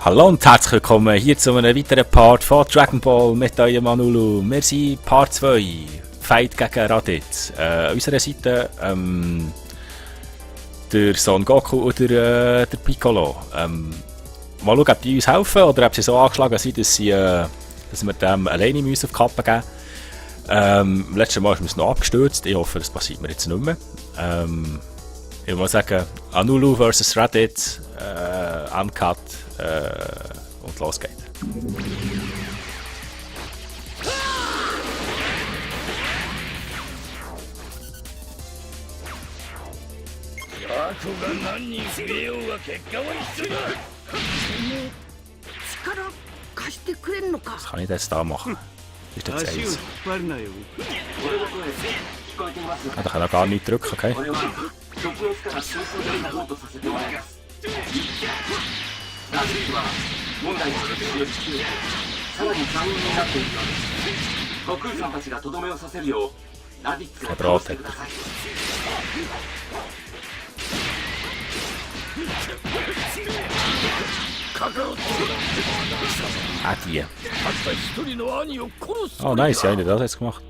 Hallo und herzlich willkommen hier zu einem weiteren Part von Dragon Ball mit eurem Manulu. Wir sind Part 2, Fight gegen Raditz. An unserer Seite der Son Goku oder der Piccolo. Mal schauen, ob die uns helfen oder ob sie so angeschlagen sind, dass wir dem alleine müssen auf die Kappe geben. Letztes Mal ist mir noch abgestürzt. Ich hoffe, das passiert mir jetzt nicht mehr. Ich würde mal sagen, Anulu vs Raditz, Uncut und los geht's. Was kann ich jetzt da machen? Das ist jetzt eins. Ah, da kann er gar nicht drücken, okay? Kein Brot hat er. Ah, die. Oh, nice, ja, ich habe das jetzt gemacht.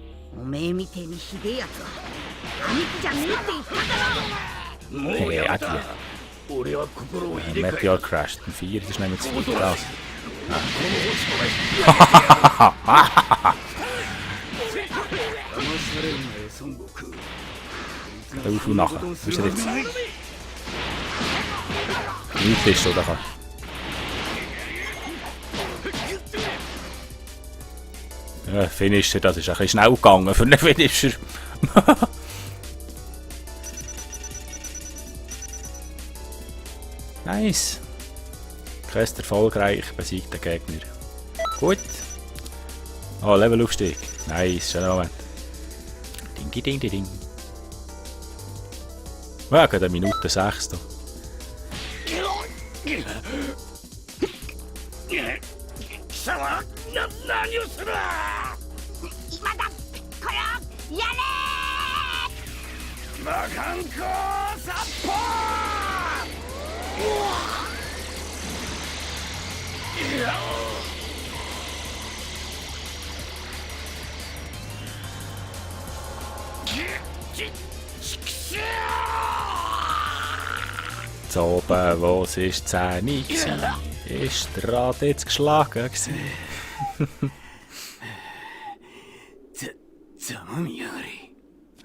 Hey, ah, die. Meteor Crash, ein 4, das ist nicht mehr zu viel. Das. Auf und nachher. Was ist er jetzt? Nicht ist oder kann. Ja, Finisher, das ist ein bisschen schnell gegangen für einen Finisher. Nice. Quest erfolgreich, besiegt den Gegner. Gut. Oh, Levelaufstieg. Nice, schöner Moment. Ding, ding, ding, ding. Ja, gerade eine Minute 6. Da. So oben, wo es 10 war, ist der Raditz geschlagen.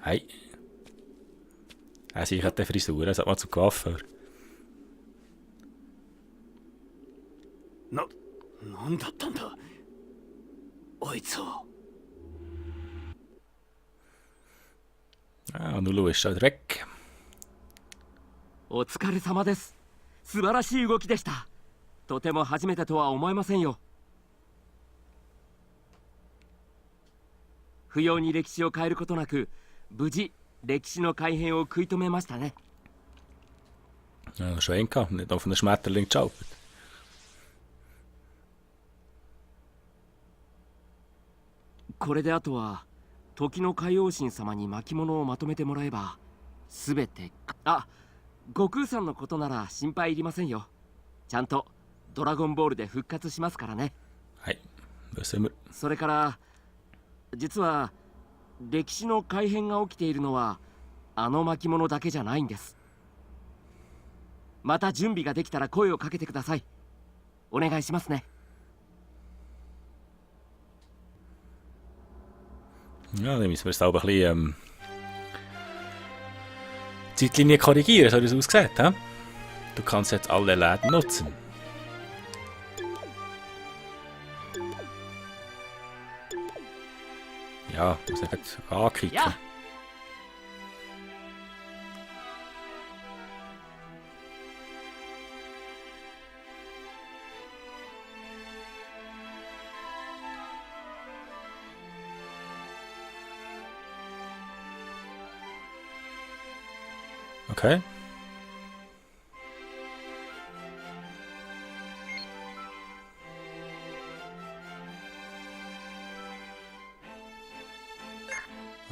Hey. Ich hatte Frisur, er sagt mal zum Coiffeur. Ah, Nulu ist schon weg. お疲れ様です。素晴らしい動きでした。とても初めてとは思えませんよ。不要に歴史を変えることなく、無事歴史の改変を食い止めましたね。Ja, schon einen gehabt, nicht auf einen Schmetterling geschaut. これであとは時の海王神様に巻物をまとめてもらえば、すべて悟空さんのことなら心配いりませんよ。ちゃんとドラゴンボールで復活しますからね。はい、wissen wir。それから実は歴史の改変が起きているのはあの巻物だけじゃないんです。また準備ができたら声をかけてください。お願いしますね。Ja, dann müssen wir es aber ein bisschen Zeitlinie korrigieren, so wie es aussieht. He? Du kannst jetzt alle Läden nutzen. Ja, muss ich jetzt anklicken. Ja. Okay.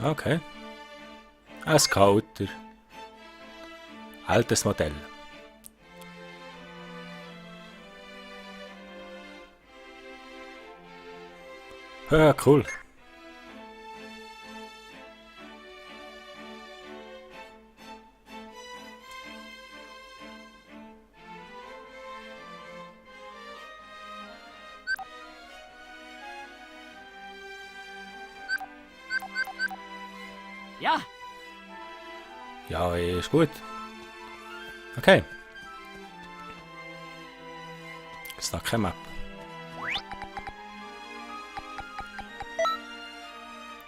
Okay. Ein Scouter. Altes Modell. Ja, cool. Ja, Ja, ist gut. Okay. Ist da keine Map.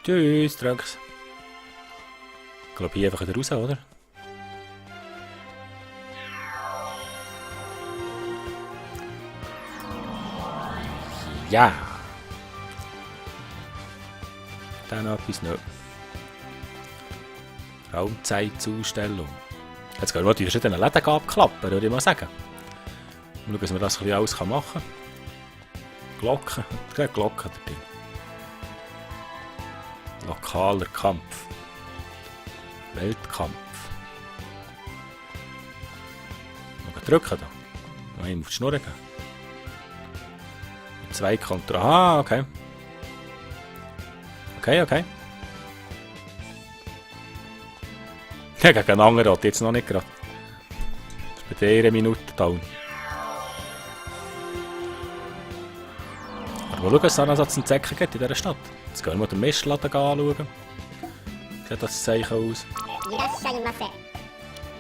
Tschüss, Trunks. Ich glaube hier einfach wieder raus, oder? Ja. Dann noch etwas noch. Raumzeitzustellung. Jetzt gehen wir die verschiedenen Läden abklappen, würde ich mal sagen. Mal schauen, dass man das ein bisschen alles machen kann. Glocken. Glocken, der Ding. Lokaler Kampf. Weltkampf. Mal drücken da. Mal ihm auf die Schnur gehen. Mit 2 Kontrollen. Ah, okay. Okay. Ja, gegen einen anderen hat jetzt noch nicht gerade. Das ist bei dir eine Minute down. Aber schau, es noch so einen Zecken gibt in dieser Stadt. Jetzt gehen wir den Mistladen anschauen. Wie sieht das Zeichen aus?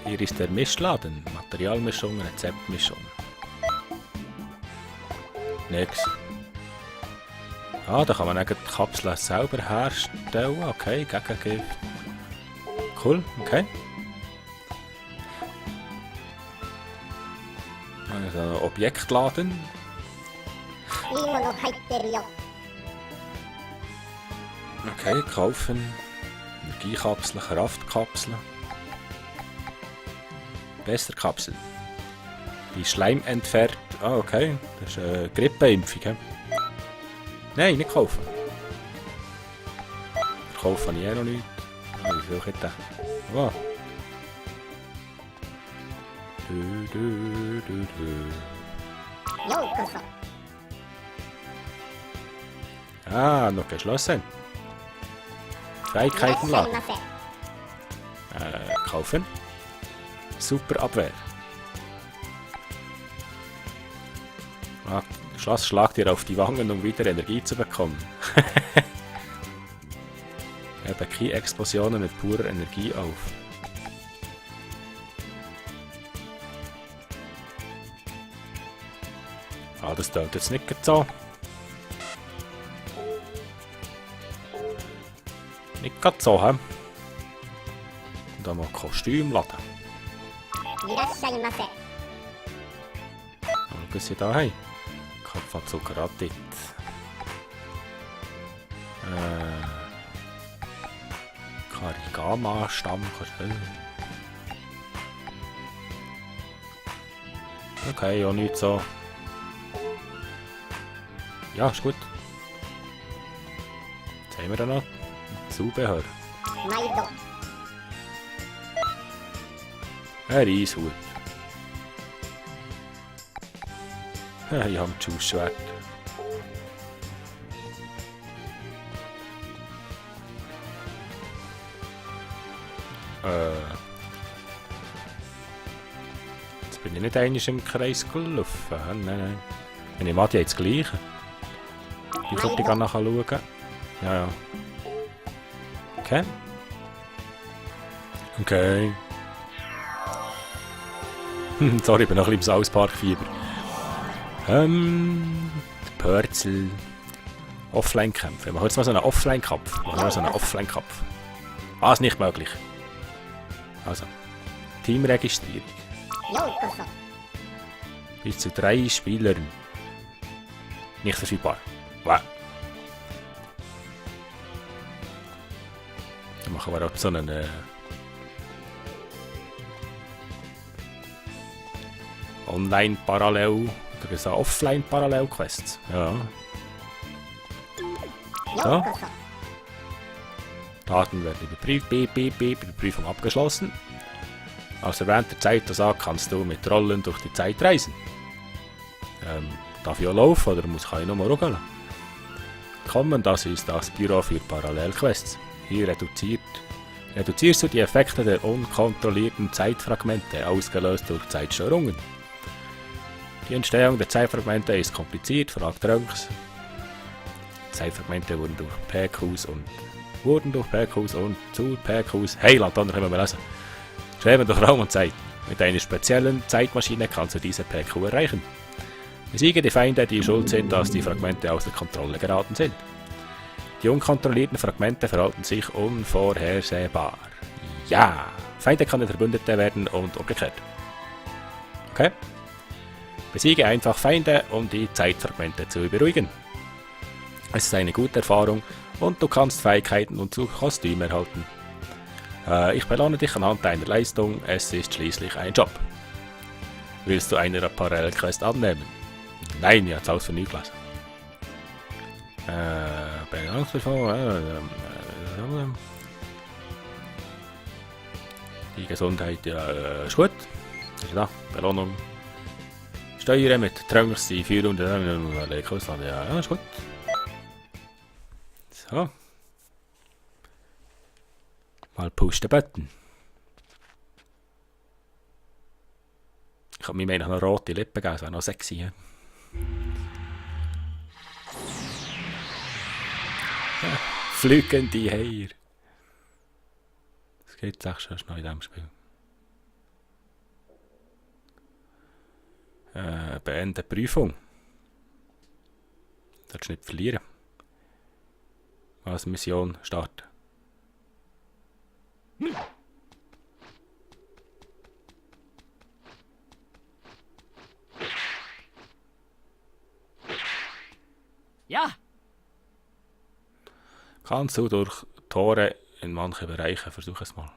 Hier ist der Mistladen. Materialmischungen, Rezeptmischungen. Nix. Ah, da kann man die Kapseln selber herstellen. Okay, Gegengift. Cool, okay. Also Objektladen. Okay, kaufen. Energiekapseln, Kraftkapseln. Bester Kapsel. Die Schleim entfernt. Ah, okay. Das ist eine Grippeimpfung. He? Nein, nicht kaufen. Verkaufen habe ich noch nicht. Ah, wie viel hat der? Wow. Ah, noch geschlossen. Fähigkeiten laden. Kaufen. Super Abwehr. Ah, Schloss schlagt dir auf die Wangen, um wieder Energie zu bekommen. Hebe Ki-Explosionen mit purer Energie auf. Ah, das tut jetzt nicht so. Nicht gerade so, hä? Und dann mal Kostüm laden. Und was sie da haben? Kappa Zuckerradit. Karigama-Stamm. Okay, ja, nicht so. Ja, ist gut. Jetzt haben wir da noch Zubehör. Ein Reishut. Ich habe ein Schussschwert. Jetzt bin ich nicht einmal im Kreis gelaufen. Nein. Wenn ich mal die jetzt das Gleiche. Die sollte ich nachher schauen. Ja. Okay. Sorry, ich bin noch ein bisschen im South Park-Fieber. Der Pörzel. Offline-Kämpfe. Wir machen jetzt mal so einen Offline-Kampf. Ah, ist nicht möglich. Also. Teamregistrierung. Bis zu 3 Spielern. Nicht verfügbar. Wow. Dann machen wir auch so einen Online-Parallel oder so Offline-Parallel-Quests. Ja. So. Daten werden überprüft. Überprüfung abgeschlossen. Aus erwähnter Zeitaussage kannst du mit Rollen durch die Zeit reisen. Darf ich auch laufen oder kann ich nur ruckeln? willkommen, das ist das Büro für Parallelquests. Hier reduzierst du die Effekte der unkontrollierten Zeitfragmente, ausgelöst durch Zeitstörungen. Die Entstehung der Zeitfragmente ist kompliziert, fragt Trunks. Zeitfragmente wurden durch PQs und zu PQs, hey, Lantern können wir lesen, schweben durch Raum und Zeit. Mit einer speziellen Zeitmaschine kannst du diese PQ erreichen. Besiege die Feinde, die schuld sind, dass die Fragmente außer Kontrolle geraten sind. Die unkontrollierten Fragmente verhalten sich unvorhersehbar. Ja, Feinde können Verbündete werden und umgekehrt. Okay. Besiege einfach Feinde, um die Zeitfragmente zu beruhigen. Es ist eine gute Erfahrung und du kannst Fähigkeiten und Kostüme erhalten. Ich belohne dich anhand deiner Leistung, es ist schließlich ein Job. Willst du eine Parallelquest annehmen? Nein, ich habe es alles für nichts gelesen. Die Gesundheit, ja, ist gut. Ist da, Belohnung. Steuern mit Trunks, die Führung der Lehrkurs. Ja, ist gut. So. Mal push den Button. Ich habe mir noch rote Lippen gegeben, das wäre noch sexy. Ja? Ja, fliegende Heier. Das geht es schon noch in diesem Spiel. Beende Prüfung. Du darfst nicht verlieren. Als Mission starten. Ja! Kannst du durch Tore in manchen Bereichen, versuch es mal.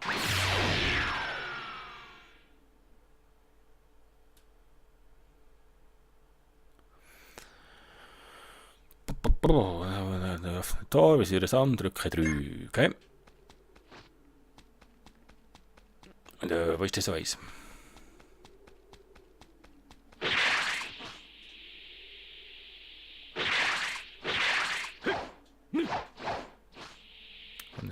Öffne Tor, wir sehen es an, drücke 3. Okay. Und wo ist das so eins? Und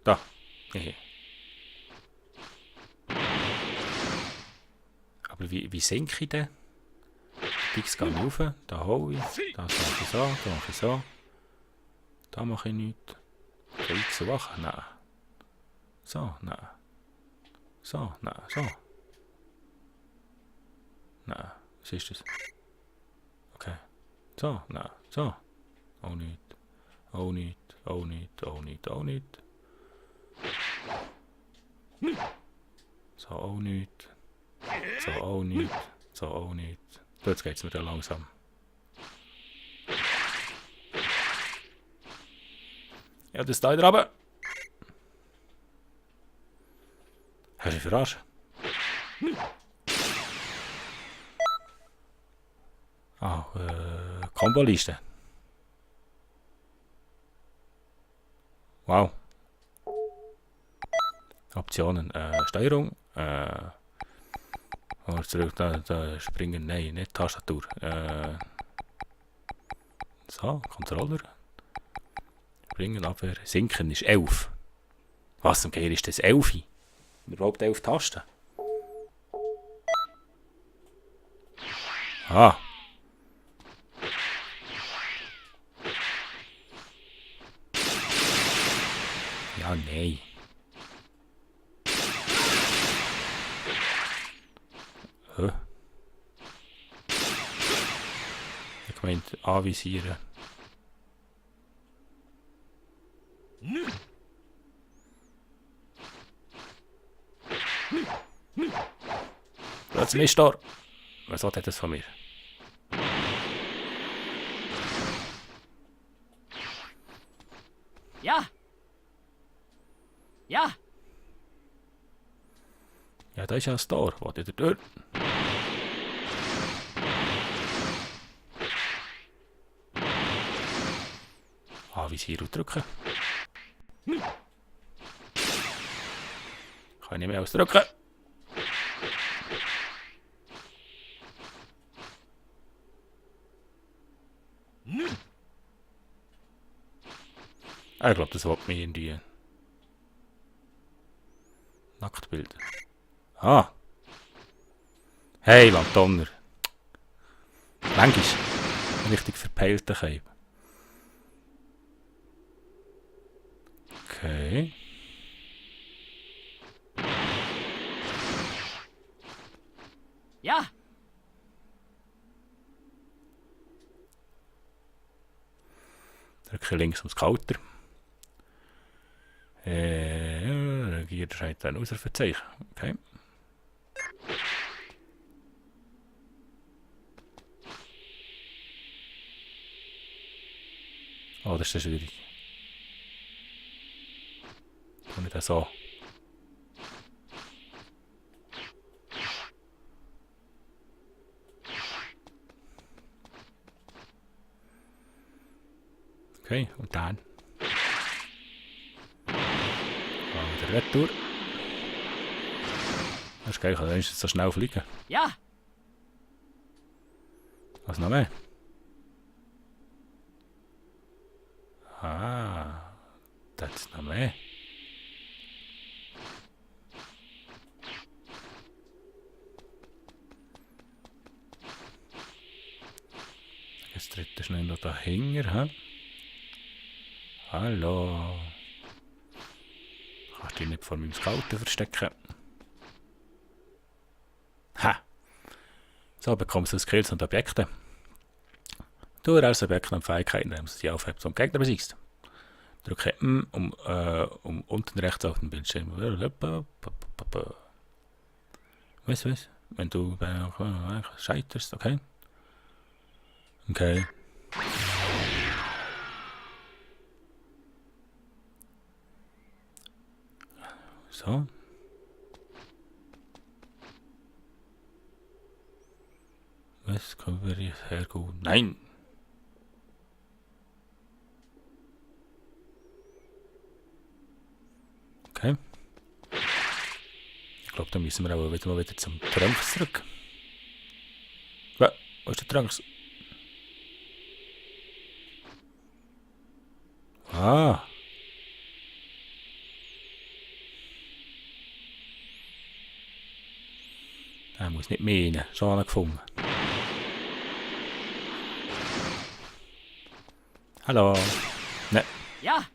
da. Aber wie senke ich den? X geht nicht rauf, da hole ich, das mache ich so, da mache ich so. Da mache ich nichts. Kann ich so machen? Nein. So, nein. So, nein, so. Nein, was ist das? Okay. So, nein, so. Auch nicht. Auch nicht, auch nicht, auch nicht, auch nicht. So, auch nicht. So, auch nicht. So, auch nicht. Jetzt geht es wieder langsam. Ja, das da runter. Hast du mich verarscht? Ah, Komboliste. Wow. Optionen. Steuerung. Zurück, da springen. Nein, nicht Tastatur. So, Controller. Springen, Abwehr. Sinken ist 11. Was zum Geier ist das 11? Überhaupt 11 Tasten? Ah. Ja, nein. Ich meinte anvisieren. Plötzlich ist da. Was hat das von mir? Ja! Ja! Ja, da ist ja ein Tor. Was ist dort? Anvisieren und drücken. Kann ich nicht mehr ausdrücken. Ich glaube, das wollte mich irgendwie Nacktbilder. Ah! Hey, Donner! Manchmal richtig verpeilter Keib. Okay. Ja! Drücke links ums Schalter. Regiert scheint ein Ausrufezeichen. Okay. Oh, das ist ja schwierig. Und nicht so. Okay, und dann. Wieder retour. Das ist geil, dann ist es so schnell fliegen. Ja! Was noch mehr? Ah, das ist noch mehr. Das dritte schnell noch dahinter, hä? Hallo. Kannst dich nicht vor meinem Schalter verstecken. Ha! So bekommst du Skills und Objekte. Du erhältst Objekte und Fähigkeiten, indem du sie aufhebst und Gegner besiegst. Drücke M, um unten rechts auf dem Bildschirm. Was? Wenn du scheiterst, okay? Okay. So. Was können wir hier hergehen? Nein! Okay. Ich glaube, da müssen wir auch wieder zum Trunks zurück. Wo ist der Trunks? Ah! Er muss nicht mehr rein. Schon einer gefunden. Hallo. Ne. Ja!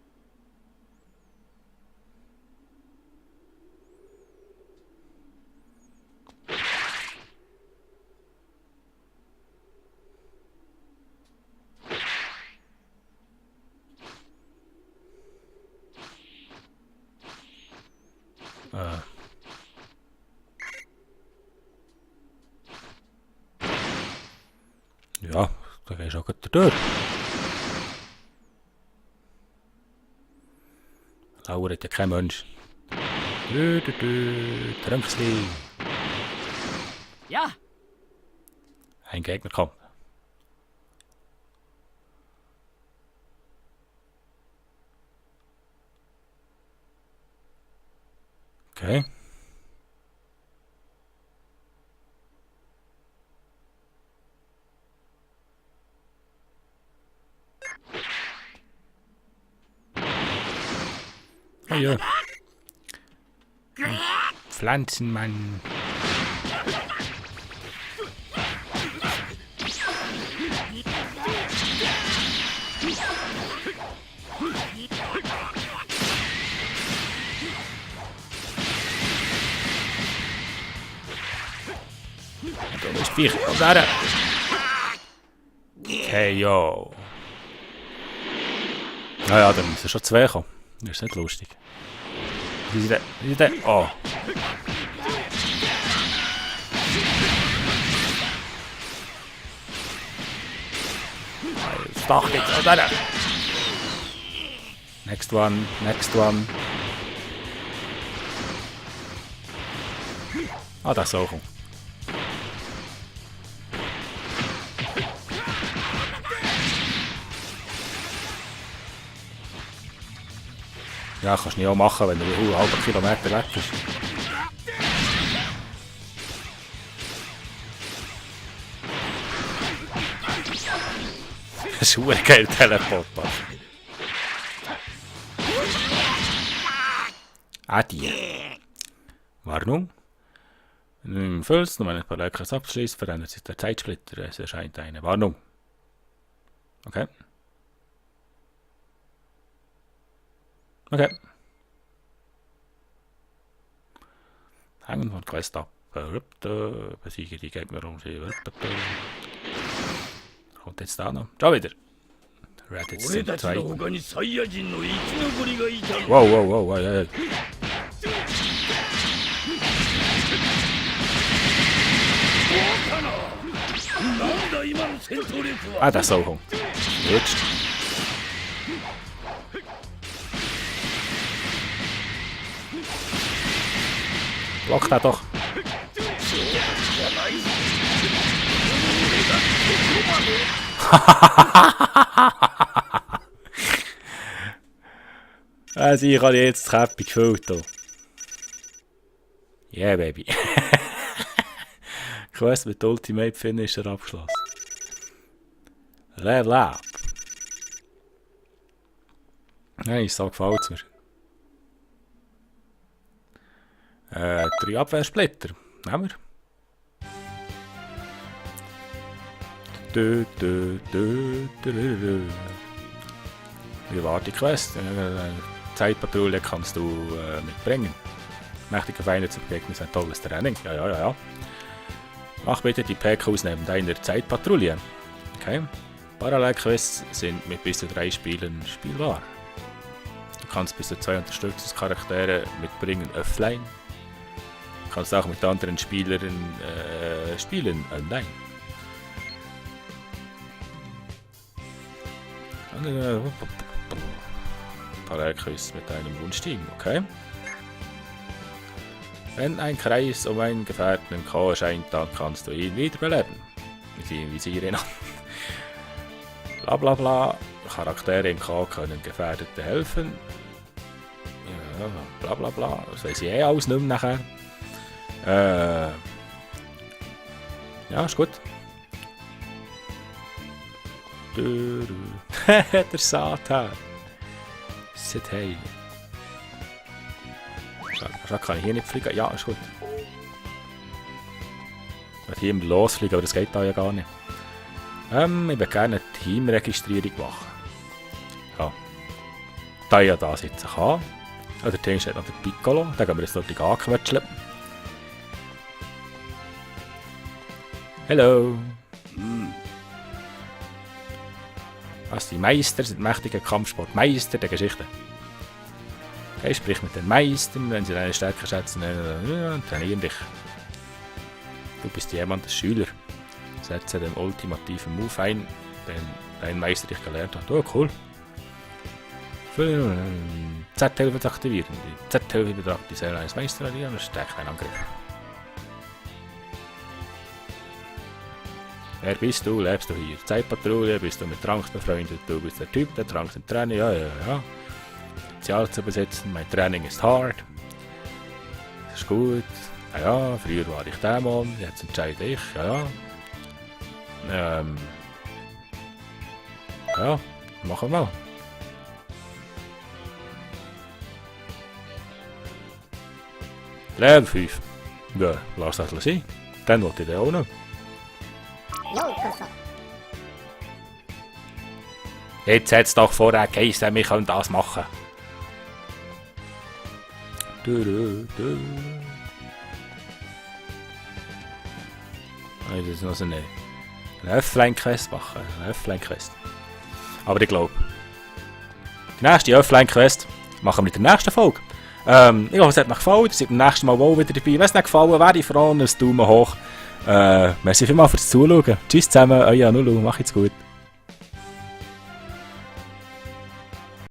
Ja, da gehst du auch gut durch. Lauert ja kein Mensch. Trunksli. Ja! Ein Gegner kommt. Okay. Oh ja. Pflanzenmann. Da ist Viech. Und da. Okay, yo. Naja, da müssen schon zwei kommen. Das ist nicht lustig. Wie ist der? Oh. Das Dach geht. Oh, da. Next one. Ah, das ist auch. Ja, kannst du nicht auch machen, wenn du einen halben Kilometer weg bist. Das ist ein geil Teleport. Ah, die. Warnung. Füllst, um ein paar Leckeres abschließt, verändert sich der Zeitsplitter. Es erscheint eine Warnung. Okay. Okay. Hängen von Quest ab. Besiege die Gegner um sie. Kommt jetzt da noch. Schau wieder. Reddit sind 2. Wow, wow, wow, wow, ja. Ah, der Sauhung. Jetzt. Block da doch. Also ich habe jetzt das Käppi gefüllt hier. Yeah, baby. Quest mit Ultimate Finisher abgeschlossen. Level up. Nice, so gefällt es mir. 3 Abwehrsplitter. Nehmen wir. Wie war die Quest? Zeitpatrouille kannst du mitbringen. Mächtige Feinde zu begegnen ist ein tolles Training. Ja. Mach bitte die PKs neben deiner Zeitpatrouille. Okay. Parallelquests sind mit bis zu 3 Spielen spielbar. Du kannst bis zu 2 Unterstützungscharaktere mitbringen offline. Du kannst auch mit anderen Spielern spielen online. Parallelquests mit einem Wunschteam, okay. Wenn ein Kreis um einen Gefährten im K erscheint, dann kannst du ihn wiederbeleben. Wir visieren ihn an. Blablabla. Charaktere im K können Gefährdeten helfen. Ja, blablabla. Das weiss ich alles nicht mehr nachher. Ja, ist gut. Der Satan. Sit hey. Schade, kann ich hier nicht fliegen? Ja, ist gut. Ich will hier losfliegen, aber das geht da ja gar nicht. Ich würde gerne eine Teamregistrierung machen. Ja. Da ich ja das jetzt kann. Der Team steht noch der Piccolo. Da gehen wir jetzt noch die Gaken wetscheln. Hallo. Was die Meister sind mächtige Kampfsportmeister der Geschichte. Okay, sprich mit den Meistern, wenn sie deine Stärke schätzen, trainieren dich. Du bist jemand, der Schüler. Setze den ultimativen Move ein, den dein Meister dich gelernt hat. Oh, cool. Z-Hilfe aktivieren. Die Z-Hilfe betrachtet die Seele eines Meisters und stärkt einen Angriff. Wer bist du? Lebst du hier? Zeitpatrouille, bist du mit Tranks befreundet? Du bist der Typ, der Tranks im Training. Ja. Sozial zu besetzen, mein Training ist hart. Das ist gut. Ja, früher war ich Dämon, jetzt entscheide ich. Ja, machen wir mal. Level 5. Ja, lass das sein. Dann wollte ich den auch noch. Jetzt hat es doch vorher geheißen, wir können das machen. Das ist noch so eine Offline-Quest machen. Eine Offline-Quest. Aber ich glaube, die nächste Offline-Quest machen wir in der nächsten Folge. Ich hoffe, es hat euch gefallen. Ihr seid beim nächsten Mal wohl wieder dabei. Wenn es nicht gefallen wäre ich froh, ein Daumen hoch. Merci vielmals fürs Zuschauen. Tschüss zusammen, euer Nulu, macht's gut.